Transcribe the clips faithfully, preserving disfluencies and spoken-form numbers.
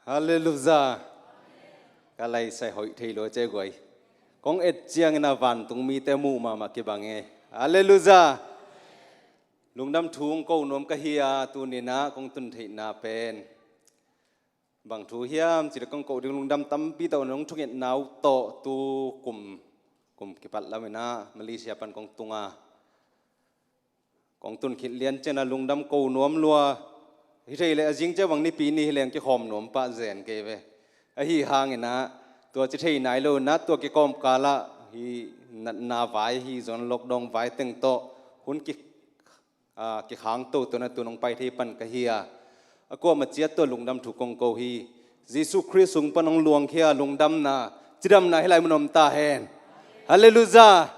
Halleluiah. Ka laisai hoih thei lo ce guai. Kong et ciangin a vantung mite muh mahmah kibang e. Halleluiah. Lungdam thu hong ko nuam ka hi a, tuni-in ah kong tun theihna pen bang thu hiam cih leh kong ko ding lungdam tampi tawh nong thungetna uh tawh tu kum, kum kipat lamin ah Malaysia pan kong tung a, kong tun khit lian ciangin ah lungdam ko nuam lua. Hi thei leh a zing ciang bang Nipi ni hi leng kikhawm nuam pah zen kei ve. Ahi hangin ah tua ci thei nai lo-in ah tua kikawmkal ah hih natna vai, hih zong lockdown vai teng tawh hun ki, aa, kikhang toto-in ah tu-in hong pai thei pan ka hi a, a kuamah ciat tua lungdam thu kong ko hi. Jesuh Khrist sung pan hong luangkhia lungdamna, cidamna hih lai mun om ta hen. Halleluiah.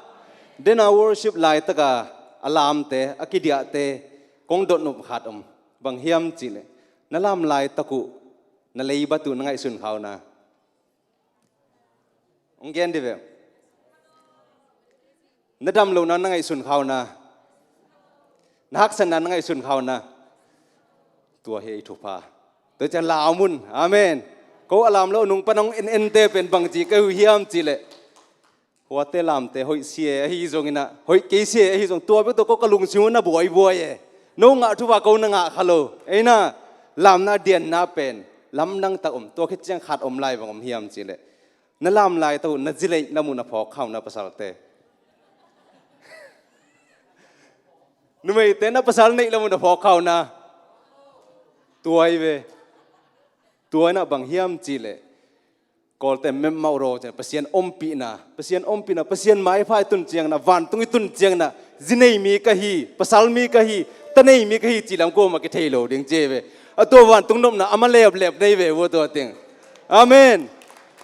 Den a worship laitak a a lamte, a kidiahte kong dot nop khat om. Bang hiam cih leh na lam laitak uh na leibat uh na ngaihsun kha uh na. Hong gen dih ve. Na dam lohna na ngaihsun kha uh na. Na haksatna na ngaihsun kha uh na. Tua hi ei thupha. Tua ciang lam un. Amen. Ko a lam lo nung pan hong en ente pen bangci ka hi uh hiam cih leh, huate lamte hoih si e, ahi zongin ah hoih kei si e, ahi zong tua bek tawh ko ka lungsim uh na buaibuai e. No ngah thupha ko na ngah kha lo. Ei na, lamna dianna pen lamdang tak om. Tua khit ciang khat om lai, bang om hiam cih leh, na lam laitak uh na zi leih lam uh na phawk kha uh na, pasalte. Numeite na pasal neih lam uh na phawk kha uh na. Tua hi ve. Tua in ah bang hiam cih leh, Kawlte mem mauh raw ciang Pasian ompihna, Pasian ompihna, Pasian maipha i tun ciangin ah, vantung i tun ciangin ah, zi nei mi ka hi, pasal mi ka hi, ta nei mi ka hi cih lam kuamah kithei lo ding ci hi ve. A tua vantung nopna a ma leplep nei ve uh a tua teng. Amen.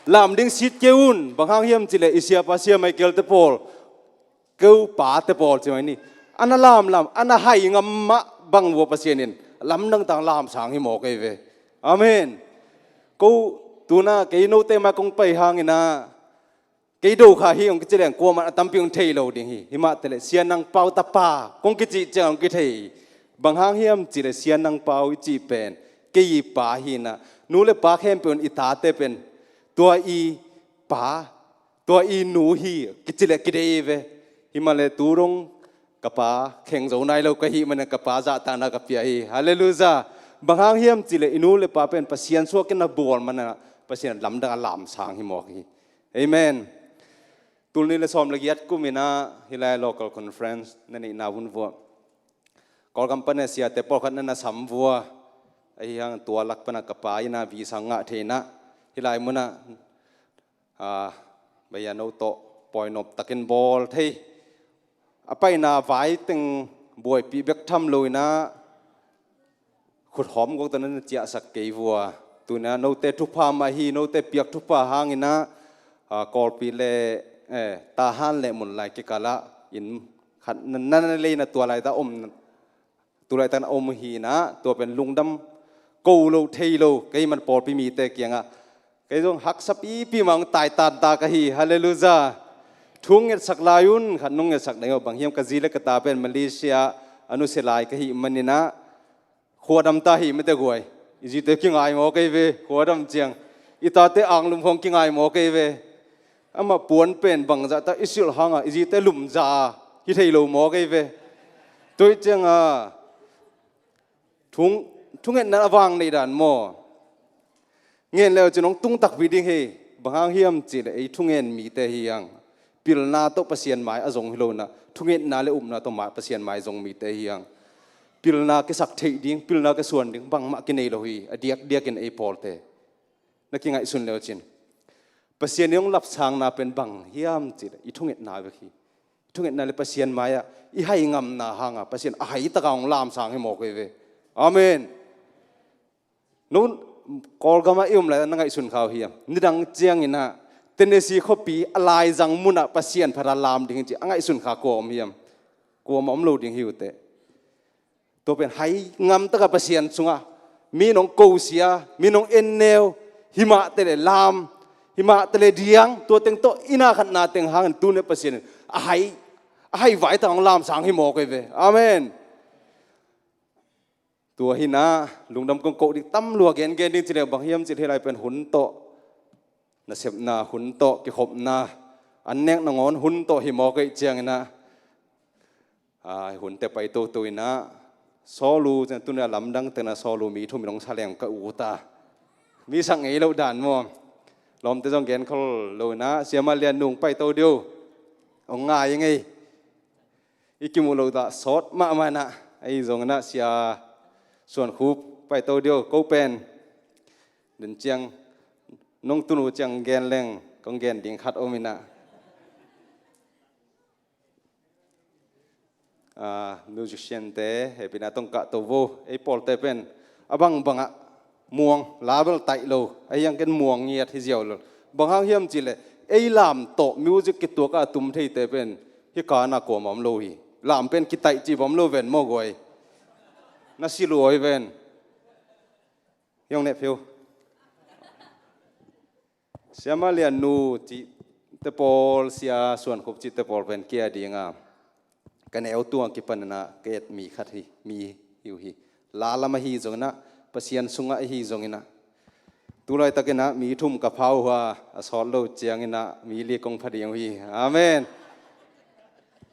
Lam ding sit kei un. Bang hang hiam cih leh i siapa Sia Michael-te pawl, keu pate pawl ci mai ni, a na lamlam, a na hai ngam mah bang uh a Pasian in lamdang tak lam sang hi mawk ei ve. Amen. Ko tu-in ah kei note mai kong pai hangin ah, kei do kha hi hong kici leng kuamah a tampi hong thei lo ding hi. Hi mah te leh Sia Nang Pau tapa kong kicih ciang hong kithei hi. Bang hang hiam cih leh Sia Nang Pau i cih pen kei i pa hi-in ah, nu le pa khempeuh in i tate pen tua i pa, tua i nu hi kici leh kidei ve. Hi mah leh tu dong ka pa kheng zo nai lo ka hih manin ah ka pa zahtakna ka pia hi. Halleluiah. Bang hang hiam cih leh i nu le pa pen Pasian suak in a bawl manin ah Pasian lamdang a lam sang hi mawk hi. Amen. Tul nih le sawm le giat kum in ah hih lai local conference na neihna vun vua, Kawlgam pan a siate pawlkhat na na sam vua. Ahi hang tua lak pan ah ka pa in ah visa ngah thei-in ah hih lai mun ah, aa, baya no tawh pawi nop takin bawl thei. A paina vai teng buaipih bek tham lo-in ah khut hawm gawk tawh na na ciahsak kei vua. Tu-in ah note thupha mah hi, note piak thupha hangin ah, aa, Kawlpi le, eh, Tahan le Munlai kikal ah inn khat na, na, na lei-in ah tua laitak om, tu laitak na om hi-in ah, tua pen lungdam ko lo thei lo ka hih man pawlpi mite kiangah kei zong haksa pipi mah hong taitan ta ka hi. Halleluiah. Thu hong ngetsak lai un. Khat nong ngetsak ding uh bang hiam, ka zi le ka ta pen Malaysia a nusia lai ka hih manin ah, khuadam ta hi mate guai. I zite kingai mawk ei ve, khuadam ciang. I tate anglum khawng kingai mawk ei ve. Amah puan pen bangzah tak i silh hang a, i zite lumza hi thei lo mawk ei ve. Tua ciang a, thung, thungetna a vang neih dan maw? Ngen le uh cin hong tung takpi ding hi. Bang hang hiam cih leh ei thungen mite hi hang. Pilna tawh Pasian mai a zong hi lo-in ah, thungetna le upna tawh mai, Pasian mai zong mite hi hang. Pilna kisak theih ding, pilna kisuan ding bangmah kinei lo hi, a diakdiakin ei pawlte. Na kingaihsun le uh cin, Pasian i hong lapsangna pen bang hiam cih leh i thungetna bek hi. I thungetna le Pasian mai-ah i hai ngamna hang a Pasian a hai taka hong lamsang hi mawk ei ve. Amen. No Kawlgam ah i om lai-ah na ngaihsun kha uh hiam? Nidang ciangin ah Tennessee khuapi a laizang mun ah Pasian phat a lam ding hi ci a ngaihsun kha kua om hiam? Kuamah om lo ding hi uh teh. Tua pen hai ngam taka Pasian sungah mi nong kosia, mi nong enneu, hi mah te le lam, hi mah te le diang, tua teng tawh i na khatna teng hangin tuni Pasian in a hai, a hai vai taka hong lamsang hi mawk ei ve. Amen. Tua hi-in ah lungdam kong ko ding tam lua gengen ding ci leng bang hiam cih leh hih lai pen hun tawh, nasepna hun tawh kikhopna, an nek nangawn hun tawh hi mawk ahih ciangin ah, a, hunte pai toto in ah, Sawlu, tuni-a lamdang teng ah Sawlu mi thum in hong sa leng ka ut a. Mi sak ngei loh dan maw. Lawmte zong gen khol lo in ah, Sia Mah Lian Nu pai to ding uh. Hong ngai ing ei. I kimuh loh dah sawt mahmah in ah, ahi zongin ah Sia Suan Khup pai to ding uh, ko pen. Den ciang, nong tun uh ciang gen leng, kong gen ding khat om in ah. A, musician-te, hehpihna tawh kah to vo, ei pawlte pen, a bangbang ah, muang, la bel taih lo, ahi zongin ken muang ngiat hi ziau lo. Bang hang hiam cih leh, ei lam tawh music kituak a tum theite pen, hih ka-in ah kuamah om lo hi. Lam pen kitaih cih bang om lo ven maw guai. Na si lua hi ven. Hiong neh phiu. Sia Mah Lian Nu cihte pawl, Sia Suan Khup cihte pawl pen kei a ding a, ka neu tung a kipan in ah ka et mi khat hi, mi hi uh hi. La lam ahi zongin ah, Pasian sungah ahi zongin ah. Tu laitakin ah mi thum ka pha uh a, a sawt loh ciangin ah mi li kong pha ding uh hi. Amen.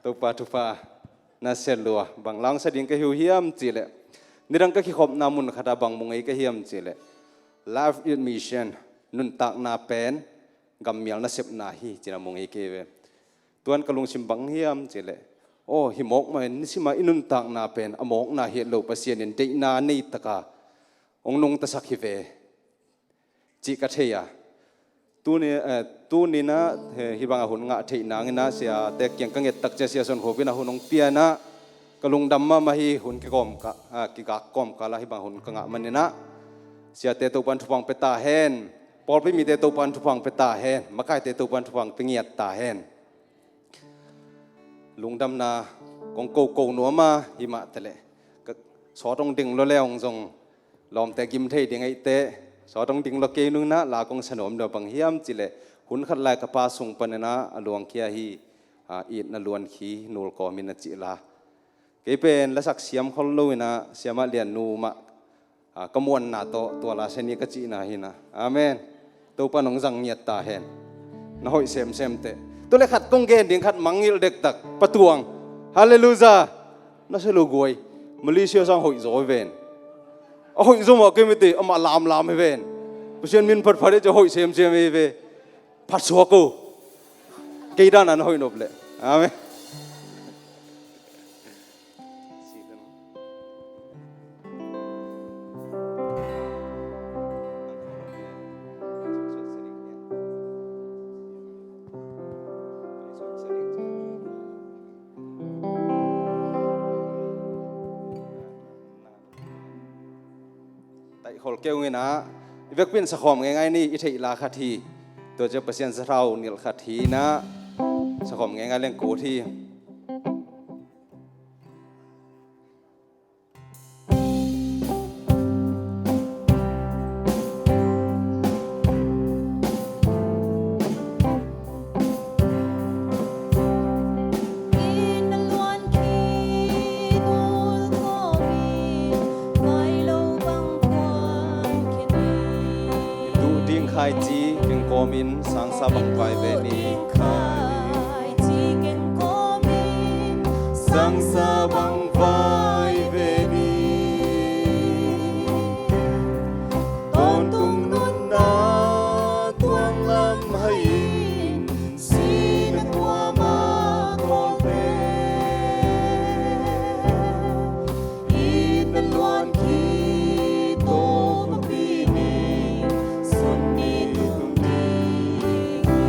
Topa thupha na sia lua. Bang la hong sa ding ka hi uh hiam cih leh, nidang ka kikhopna mun khat ah bang mu ngei ka hiam cih leh, life in mission, nuntakna pen gammial nasepna hi ci-in ah mu ngei ka hi ve. Tua in ka lungsim bang hiam cih leh, aw, hi mawk mah in, nisim a i nuntakna pen a mawkna hi lo, Pasian in deihna nei tak a hong nungtasak hi ve, cih ka thei a. Tuni, eh, tuni-in ah, eh, hih bang a hun ngah theih nangin ah, Siate kiang ka nget tak ciang Sia Suan Khup in ah hun hong pia in ah, ka lungdam mahmah hi. Hun kigawm ka, ah, kigak kawmkal ah hih bang hun ka ngah manin ah, Siate Topa'n thupha hong pia ta hen. Pawlpi mite Topa'n thupha hong pia ta hen. Makaite Topa'n thupha hong pia ngiat ta hen. Lungdamna kong koko nuam a, himah taleh, ka, sawt hong ding lua leng zong lawmte gim thei ding ahih teh, sawt hong ding lua kei nung in ah la kong sa nuam ding bang hiam cih leh, hun khat lai ka pa sung panin ah a luangkhia hi, a, itna luankhi nulkawm in a cih la. Kei pen lasak siam khol lo in ah, Sia Mah Lian Nu mah, a, ka muanna tawh tua la sia ni ka cihna hi in ah. Amen. Topa'n hong zang ngiat ta hen. Na hoih semsem teh. Tua leh khat kong gen ding khat mangngilh dektak, Pa Tuang. Halleluiah. Na sia lo guai. Malaysia sang hoih zaw hi ven. A hoih zaw mah kei mite, amah lamlam hi ven. Pasian min phatphat hi ci a hoih semsem hi ve. Phatsuak o. Kei dan a na hoih nop leh. Amen. Taih khol kei ung in ah, i vekpi in sakhawm ngeingai ni, i theih la khat hi. Tua ciang Pasian sathau nilh khat hi in ah, sakhawm ngeingai leng kut hi. Duh ding khaici keng kawmin sangsa bang vai ve ni. Sangsa bang vai ve ni. Tawntung nunna tuang lam hai in, sihna tuam a kawlte, itna luan khit tawh papi ni, sun ni tung ding hi.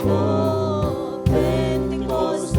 Aw Pentecost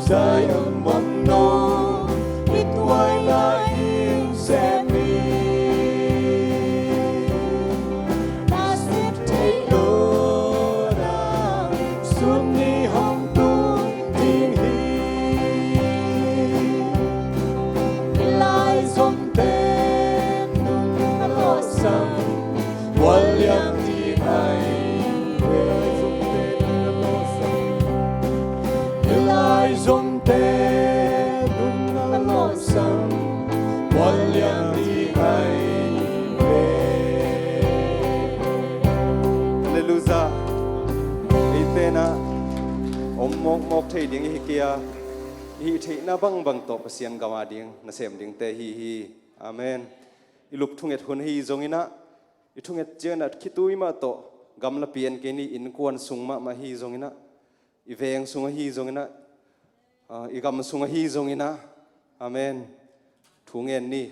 Zion mawng no i tuai lai in sem ni. Na sep theih lo na sun ni hong tung ding hi. I lai zomte nunna lawhsam mual liang ding ahi ve. I lai zomte nunna lawhsam mual liang ding ahi ve. Halleluiah. Eite na om mawkmawk thei ding i hi kei a, i hih theihna bangbang tawh Pasian gam a ding nasem dingte hi hi. Amen. I lup thunget hun hi zongin ah, i thunget ciangin ah khitui mah tawh gamla pian kei ni, innkuan sung mahmah hi zongin ah, i veng sung ahi zongin ah, ah, i gam sung ahi zongin ah, amen, thu ngen ni.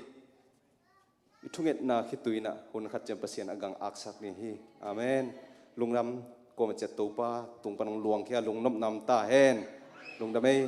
I thungetna khitui in ah hun khat ciang Pasian a gang aksak ni hi. Amen. Lungdam. Kuamah ciat Topa tung pan hong luangkhia lungnopna om ta hen. Lungdam ei.